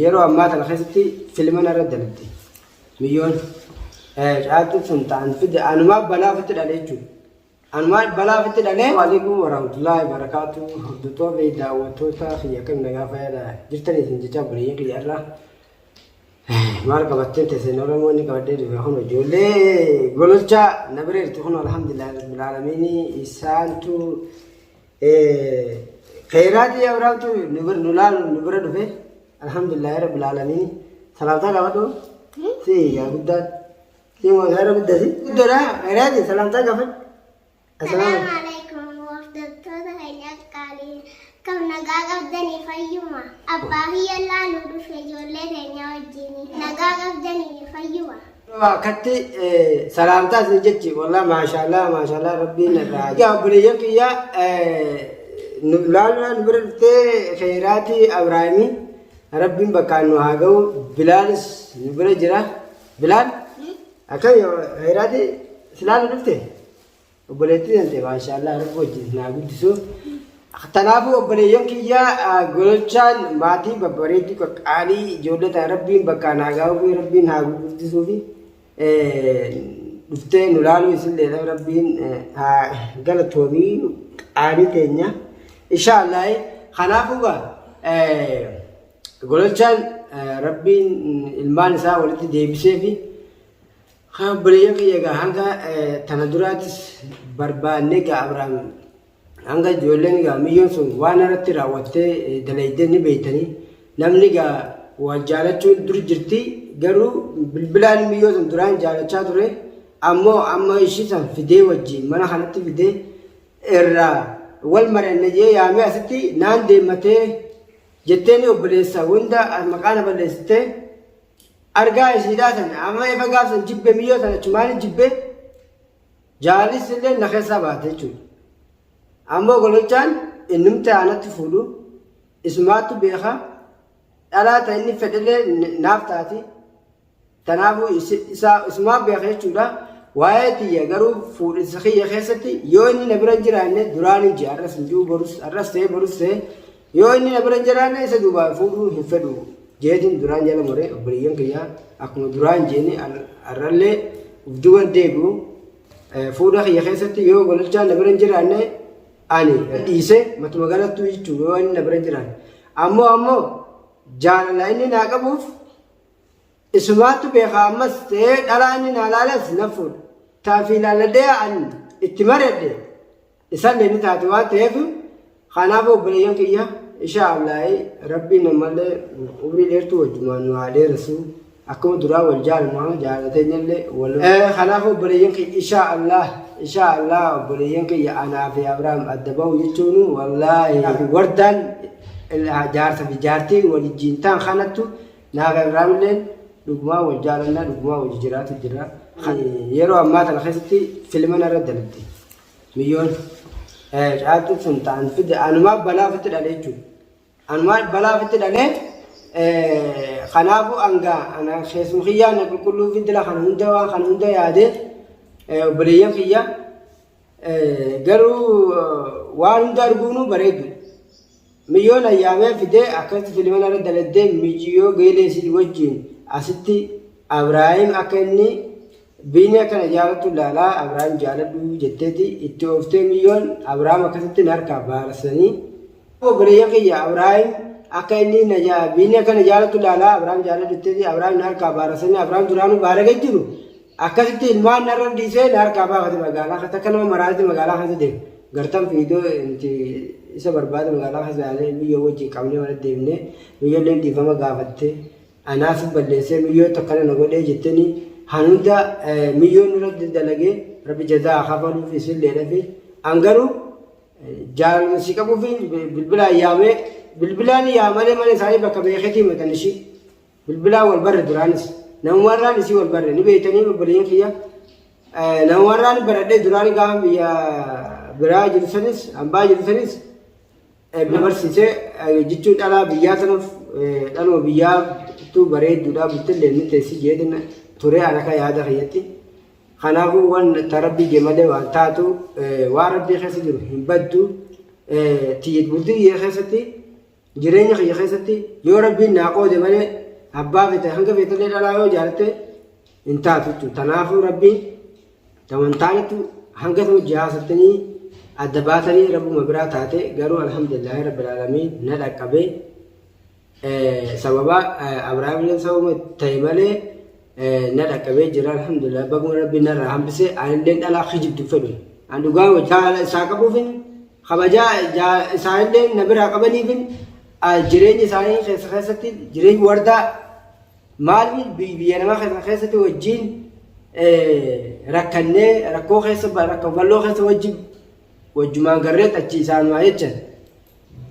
Yeroo ammaa tana keessatti filma narra dalagde. Miyyoon caaltuun sun ta'an fide anumaa balaa ofitti dhale jechuudha. Anumaa balaa ofitti dhale. Alaikum warahmatullahi wabarakatuh. Hordoftoota fi daawwattoota kiyya akkam nagaa fayyaadha jirtanii isin jechaa buleeyyiin kiyya irraa. Maal qabatteen teesseen Oromoo inni qabadhee dhufe kun ijoollee gololchaa na bira jirti kun alhamdulillah rabbil aalamiin isaantu Kheyraati Abrahaamtu nu bira nu laalu nu bira dhufe alhamdulillah rabbil aalamiin salaamtaa gaafadhu si yaa guddaan si moo seera guddasi guddoodha kheyraati salaamtaa gaafadhu. Assalaamu alaikum hordoftoota keenya qaalii kam nagaa qabdanii fayyuma abbaa kiyya laaluu dhufe ijoollee keenya wajjin nagaa qabdanii fayyuma. Akkatti salaamtaa isin jechi wallah maashaallah maashaallah rabbiin irraa yaa obboleeyyan kiyya nu laaluudhaan nu bira dhuftee kheyraati Abrahaamii rabbiin bakkaan nu haa ga'u Bilaalis nu bira jira Bilaal akkam kheyraati si laalu dhufte Obboleettii tante maashaallah rabbi wajjin isin haa guddisu. Kanaafuu obboleeyyan kiyya gololchaan maatii babbareedduu qaqqaalii ijoollee tana rabbiin bakkaan haa gaa'uu fi rabbiin haa guddisuu fi dhuftee nu laaluu isinleedha rabbiin haa galatoomii qaalii teenya. Inshaallah kanaafuu gaa gololchaan rabbiin ilmaan isaa walitti deebisee fi Haa obboleeyyan kiyya egaa hanga tana duraatis barbaannee egaa Abrahaam hanga ijoolleen egaa miyyoon sun waan irratti raawwattee dalaydee ni beektanii namni egaa wal jaalachuun dur jirti garuu bilbilaan miyyoo sun duraan jaalachaa ture ammoo amma ishii san fidee wajjin mana kanatti fidee irraa wal mari'anne jee yaamee asitti naan deemmatee jetteeni obboleessa hunda maqaa na balleessitee Argaa isiidhaa sana amma ifa gaaf san jibbe miyyoo sana achumaan jibbe jaalis illee na keessaa baate jechuudha. Ammoo gololchaan innumti anatti fuudhu isumaattu beeka dhalaa ta inni fedhellee naaf taati. Kanaafuu isumaa beeka jechuudha. Waa'ee tiyya garuu fuudhinsa kiyya keessatti yoo inni na bira hin jiraanne duraan hin ji'a har'as hin ji'u borus har'as ta'ee borus ta'ee Yoo inni na bira hin jiraanne isa duubaan fuudhuu hin fedhu jeetiin duraan jala mure obboleeyyan kiyya akkuma duraan jeeni har'allee uf duuban deebi'u fuudha kiyya keessatti yoo gololchaan na bira hin jiraanne ani dhiise matuma galattuu jechuudha yoo inni na bira hin jiraanne. Ammoo ammoo jaalala inni naa qabuuf isumaattu beeka ammas ta'ee dhalaa inni naa laales na fuudha. Taafii laalladhee ani itti maredhe Isallee ni taati waan ta'eef kanaaf obboleeyyan kiyya insha Allah rabbiin ammallee umrii dheertuu wajjumaan nu haa dheeressu akkuma duraa wal jaalannu hanga jaalateenyallee wal kanaaf obboleeyyan kiyya insha Allah insha Allah obboleeyyan kiyya anaa fi Abrahaam adda ba'u jechuun wallaahi wardaan jaarsa fi jaartii waliin ta'an kanattu naa fi Abrahaam illee dhugumaa wal jaalannaa dhugumaa wal jiraatu jira yeroo ammaa tana keessatti filma narra dalagde. Miyyoon caaltuun sun ta'an fide anumaa balaa ofitti dhale jechuudha. Anumaa balaa ofitti dhale kanaafuu hanga ana keessuma kiyyaa na qulqulluu fi dila kana hunda waan kana hunda yaade obboleeyyan kiyya garuu waan hunda arguunu bareedu. Miyyoon ayyaamee fidee akkasitti filimana irra daladdee miyyoo geelee isii wajjin asitti Abrahaam akka inni Biinii akka na jaalattu laalaa Abrahaam jaaladhu jetteeti itti ooftee miyyoon Abrahaam akkasitti na harkaa baarasanii. Obboleeyyan kiyya Abrahaam akka inni na biinii akka na jaalattu laalaa Abrahaam jaaladhu jetteeti Abrahaam na harkaa baarasanii Abrahaam duraanuu baarage jiru akkasitti ilmaan narra dhiisee na harkaa baafate magaalaa keessa akka nama maraatti magaalaa keessa deema. Gartan fiidoo inti isa barbaade magaalaa keessa ilaalee miyyoo wajjin qabnee mana deemnee miyyoolleen dhiifama gaafatte. Anaa si balleessee miyyootu akkana na godhee jetteni han hunda miyyoon nurratti dalagee rabbi jazaa haa kafaluuf isilleedhafi an garuu jaalaluma si qabuufi bilbilaan yaamee bilbilaan yaamalee mana isaanii bakka beeketii matan ishii bilbilaan wal barre duraanis namumarraan isii wal barre ni beektanii obboleeyyan kiyya namumarraan baradhee duraan gaafa biyya biraa jiru sanis hambaa jiru sanis na barsiise jechuun dhalaa biyyaa tanaaf dhaluma biyyaatu bareedduudha bultillee ni teessi jeetin ture an akka yaada kiyyatti. Kanaafuu waan ta rabbii jee malee waan taatu waan rabbii keessa jiru hin baddu tiyya bultii kiyya keessatti Jireenya kiyya keessatti yoo Rabbiin naa qoode malee abbaa fete hanga feetellee dhalaa yoo jaalatte hin taatu jechuudha. Tanaafuu Rabbiin tamantaanitu hanga tuma jihaasattanii adda baatanii Rabbuma biraa taate garuu alhamdulillaahi rabbil aalamiin na dhaqqabee sababa Abrahaamillee sababa ta'e malee na dhaqqabee jira alhamdulillah baguma Rabbiin narraa hambise anillee dhalaa kijibdu fedhu. An dhugaa jaala isaa qabuufin Kabajaa isaanillee na biraa qabaniifin jireenya isaanii keessa keessatti jireenya wardaa maal biyya namaa keessa keessatti wajjin rakkannee rakkoo keessa rakkoo bal'oo keessa wajjin wajjumaan garree achi isaanumaa jechan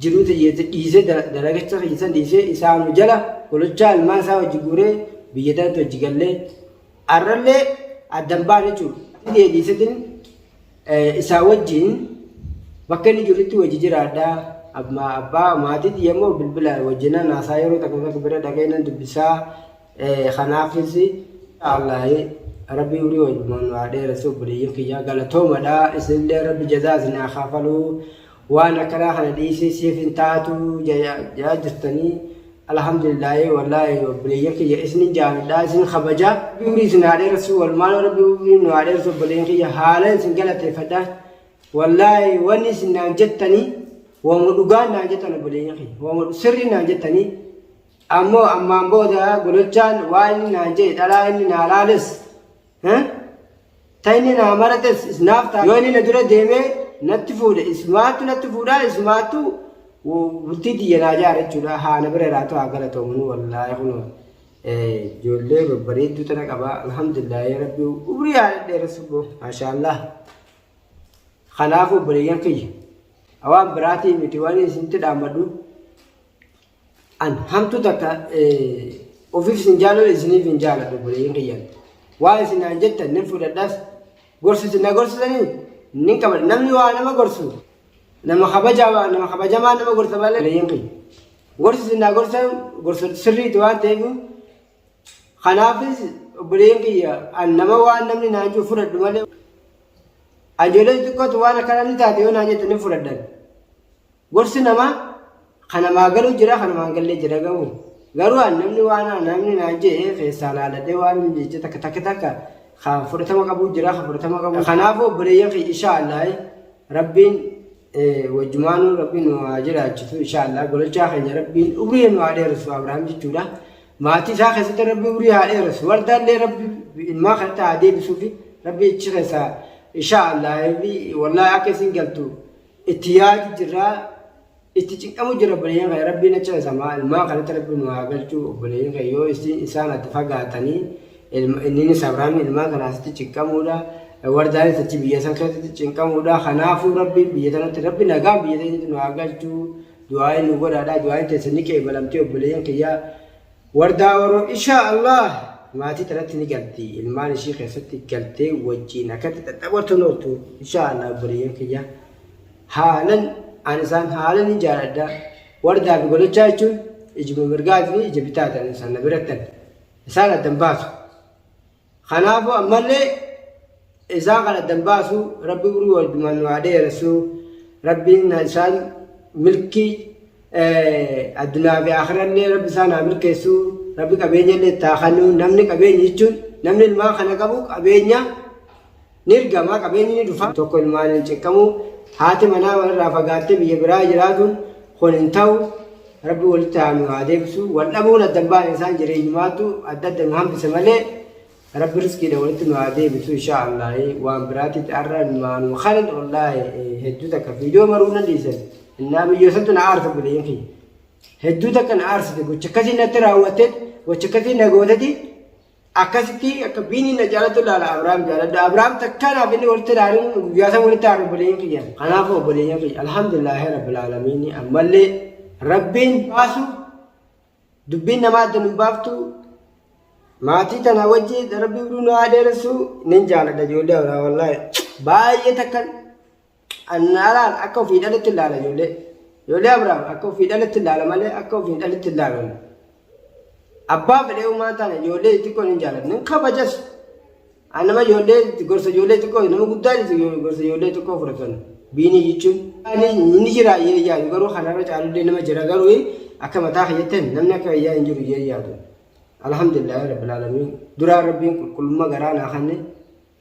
jiruu dhiisee dalagacha keessan dhiisee isaanu jala golochaa ilmaan isaa wajji guuree biyya tanatti wajji gallee arrallee addan baan jechuudha. Dhiisetin Isaa wajjin bakka inni jirutti wajji jiraadha. Abbaa maatii tiyya immoo bilbilaan wajjinan haasaa yeroo takka takka bira dhaqee nan dubbisaa. Kanaafis Allaahi rabbi umrii wajjumaan nu haa dheeressu obboleeyyan kiyya galatoomadha. Isinillee rabbi jazaa isin haa kafalu. Waan akkanaa kana dhiisii siif hin taatu jaa jirtanii. Alhamdulillahi wallahi obboleeyyan kiyya isinin jaaladha isin kabaja. Rabbi umrii isin haa dheeressu walumaan rabbi umrii nu haa dheeressu obboleeyyan kiyya haala isin galateeffadha. Wallahi wanni isin naan jettanii wama dhugaan naan jettan obboleeyyan kiyya wama sirrii naan jettanii ammoo ammaan booda golochaan waa inni naan jedhe dhalaa inni naa laales Ta inni naa marates isnaaf ta'a. Yoo inni na dura deemee natti fuudhe isumaattu natti fuudhaa isumaattu bultii tiyya naa jaara jechuudha. Haa na bira jiraatu haa galatoomu wallaahi kunoo ijoollee babbareedduu tana qaba. Alhamdulillah rabbi umrii haa dheeressu boo maashaallah. Kanaafuu obboleeyyan kiyya waan biraatii miti waan isinitti dhaammadhu. An hamtuu takka ofiif isin jaaladhu isiniif hin jaaladhu obboleeyyan kiyyan. Waan isin naan jettan nin fudhadhas gorsi isin na gorsitanii nin qabadha. Namni waa nama gorsu nama kabajaa nama kabajamaa nama gorsa malee obboleeyyan kiyya. Gorsi isin naa gorsan gorsa sirriiti waan ta'eef kanaafis obboleeyyan kiyya an nama waan namni naan jiru fudhadhu malee an ijoollee xixiqqootu waan akkanaa ni taate yoo naan jette nin fudhadhan. Gorsi namaa ka namaa galu jira ka namaa hin gallee jira garuu garuu an namni waan namni naan jedhe keessaa laaladhee waan inni jecha takka takka takka ka fudhatama qabu jira ka fudhatama qabu kanaafuu obboleeyyan kiyya insha Allah rabbiin wajjumaanuu rabbiin nu haa jiraachisu insha Allah gololchaa keenya rabbiin umrii nu haa dheeressu Abrahaam jechuudha maatii isaa keessatti rabbi umrii haa dheeressu wardaallee rabbi ilmaa kanatti haa deebisuufi rabbi ichi keessaa insha Allah wallahi akka isin galtu Itti yaadu jirra itti cinqamu jira obboleeyyan kee rabbiin achi keessa ilmaan kanatti rabbi nu haa galchuu obboleeyyan kee yoo isin isaan adda fagaatanii inninis Abrahaam ilmaan kana asitti cinqamuudha wardaanis achi biyya san keessatti cinqamuudha kanaafuu rabbi biyya tanatti rabbi nagaan biyya tanatti nu haa galchuu du'aayin nu godhaadha du'aayin teessan ni qeebalamtee obboleeyyan kiyyaa Wardaa oro ishaa Allah maatii tanatti ni galti ilmaan ishii keessatti galtee wajjiin akkatti xaxxabartuun ooltu inshaa Allah obboleeyyan kiyya haalan an isaan haalan ni jaaladha wardaa fi golochaa jechuun ijuma mirgaati fi ija bitaati an isaan na birattan isaan addan baasu kanaafuu ammallee isaan kan addan baasu rabbi umrii wajjumaan nu haa dheeressu rabbiin isaan milkii addunyaa fi aakhirallee rabbi isaan haa milkeessu rabbi qabeenya illee itti haa kennu namni qabeenya jechuun namni ilmaan kana qabu qabeenya ni ergama qabeenyi ni dhufa tokko ilmaan hin cinqamu haati manaa walirraa fagaattee biyya biraa jiraatuun kun hin ta'u rabbi walitti haa nu haa deebisu wal dhabuun adda hin baane isaan jireenyumaatu adda adda nu hambise malee Rabbi riskiidha walitti nu haa deebisu inshaa Allah waan biraatitti har'a maanuma kanan wallaahi hedduu takka viidiyoo maruu nan dhiisan innaa biyyoo santu na aarsa buleeyyan kiyya hedduu takka na aarsite gocha akkasii natti raawwatte gocha akkasii na gooteti akkasitti akka biinii na jaalatu laala Abrahaam jaaladha Abrahaam takka naaf inni walitti ilaalin guyyaa san walitti aaru obboleeyyan kiyya kanaaf obboleeyyan kiyya alhamdulillaahi rabbil aalamiin ammallee rabbiin baasu Dubbiin namaa adda nun baaftu maatii tana wajji rabbi uruu nu haa dheeressu nin jaaladha ijoollee horaa wallaahi baay'ee takka anaalaan akka ofii dhaletti ilaala ijoollee ijoollee Abrahaam akka ofii dhaletti ilaala malee akka ofii dhaletti ilaalan abbaa fedhee uumaan taane ijoollee xixiqqoo nin jaaladha nin kabajas An nama ijoollee gorsa ijoollee xiqqoo nama guddaa gorsa ijoollee xiqqoo fudhatan. Biinii jechuun ni jira jee yaadu garuu kanarra caalullee nama jira garuu akka mataa kiyyatti namni akka kiyyaa hin jiru jee yaadu. Alhamdulillahi rabbil aalamiin. Duraa rabbiin qulqullummaa garaa naa kanne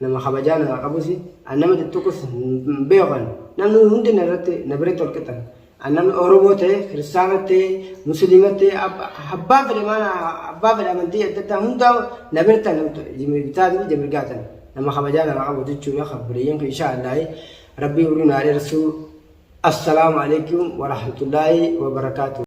nama kabajaa naa qabus an nama tuttuqus hin beekan namni hundi na irratti na biratti ol qixan. An namni Oromoo ta'e kiristaana ta'e musliima ta'e abbaa fedhe maana abbaa fedhe amantii adda addaa hundaa na biratti bitaa fi jamirgaatan nama kabajaa nama qabu jechuudha kabbuleeyyan kun insha Allah rabbii umrii naa dheersuu. Assalaamu alaikum warahmatullaahi wabarakaatuh.